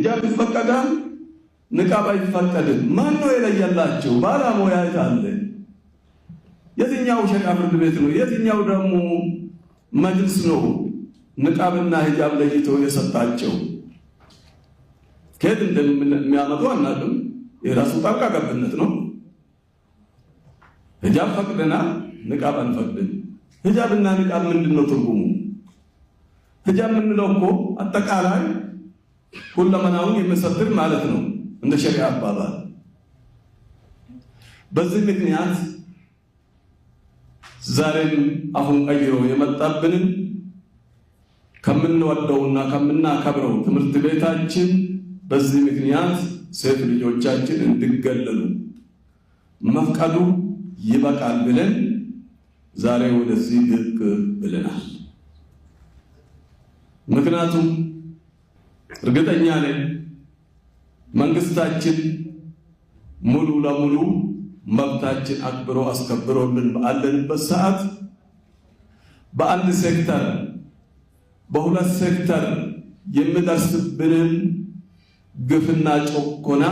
ሂጃብ ይፈቀዳል፣ ንቃብ አይፈቀድም። ማን ነው የለየላቸው? ባለሙያ የት አለ? የትኛው ሸሪዓ ፍርድ ቤት ነው? የትኛው ደግሞ መጅልስ ነው ንቃብና ሂጃብ ለይቶ የሰጣቸው? ከየት እንደሚያመጡ አናውቅም። የራሱ ጣልቃ ገብነት ነው። ሂጃብ ፈቅደናል፣ ንቃብ አንፈቅድም። ሂጃብና ንቃብ ምንድን ነው ትርጉሙ? ሂጃብ የምንለው እኮ አጠቃላይ ሁለመናውን የሚሰትር ማለት ነው እንደ ሸሪዓ አባባል። በዚህ ምክንያት ዛሬም አፉን ቀይሮ የመጣብንን ከምንወደውና ከምናከብረው ትምህርት ቤታችን በዚህ ምክንያት ሴት ልጆቻችን እንዲገለሉ መፍቀዱ ይበቃል ብለን ዛሬ ወደዚህ ብቅ ብለናል። ምክንያቱም እርግጠኛ ነኝ መንግስታችን ሙሉ ለሙሉ መብታችን አክብሮ አስከብሮልን ባለንበት ሰዓት በአንድ ሴክተር በሁለት ሴክተር የሚደርስብንን ግፍና ጭቆና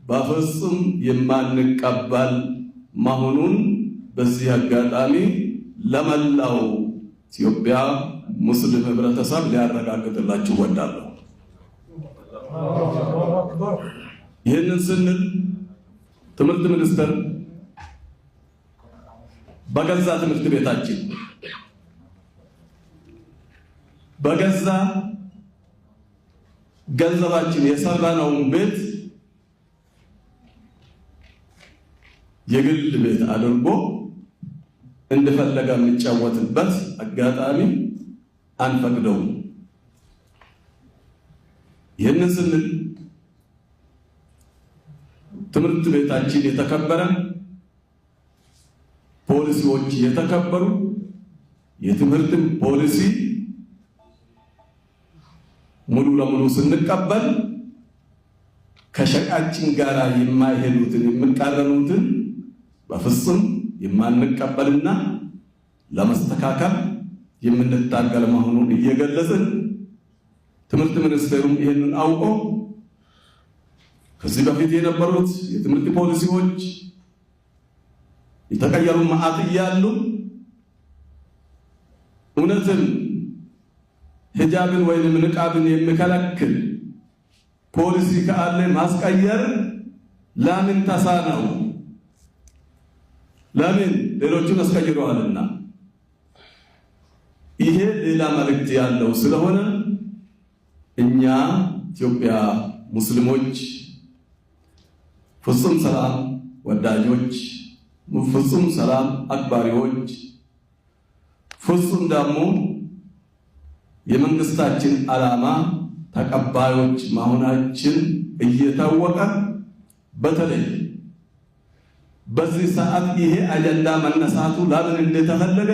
በፍጹም የማንቀበል መሆኑን በዚህ አጋጣሚ ለመላው ኢትዮጵያ ሙስሊም ህብረተሰብ ሊያረጋግጥላችሁ እወዳለሁ። ይህንን ስንል ትምህርት ሚኒስቴር በገዛ ትምህርት ቤታችን በገዛ ገንዘባችን የሰራነውን ቤት የግል ቤት አድርጎ እንደፈለገ የሚጫወትበት አጋጣሚ አንፈቅደውም። ይህንን ስንል ትምህርት ቤታችን የተከበረ፣ ፖሊሲዎች የተከበሩ፣ የትምህርትን ፖሊሲ ሙሉ ለሙሉ ስንቀበል ከሸቃችን ጋር የማይሄዱትን የሚቃረኑትን በፍጹም የማንቀበልና ለመስተካከል የምንታገል መሆኑን እየገለጽን፣ ትምህርት ሚኒስቴሩም ይህንን አውቆ ከዚህ በፊት የነበሩት የትምህርት ፖሊሲዎች የተቀየሩ መዓት እያሉ እውነትም ሂጃብን ወይንም ንቃብን የሚከለክል ፖሊሲ ካለ ማስቀየር ለምን ተሳነው? ለምን ሌሎቹን አስቀይረዋልና። ይሄ ሌላ መልእክት ያለው ስለሆነ እኛ ኢትዮጵያ ሙስሊሞች ፍጹም ሰላም ወዳጆች፣ ፍጹም ሰላም አክባሪዎች፣ ፍጹም ደግሞ የመንግስታችን ዓላማ ተቀባዮች መሆናችን እየታወቀ በተለይ በዚህ ሰዓት ይሄ አጀንዳ መነሳቱ ለምን እንደተፈለገ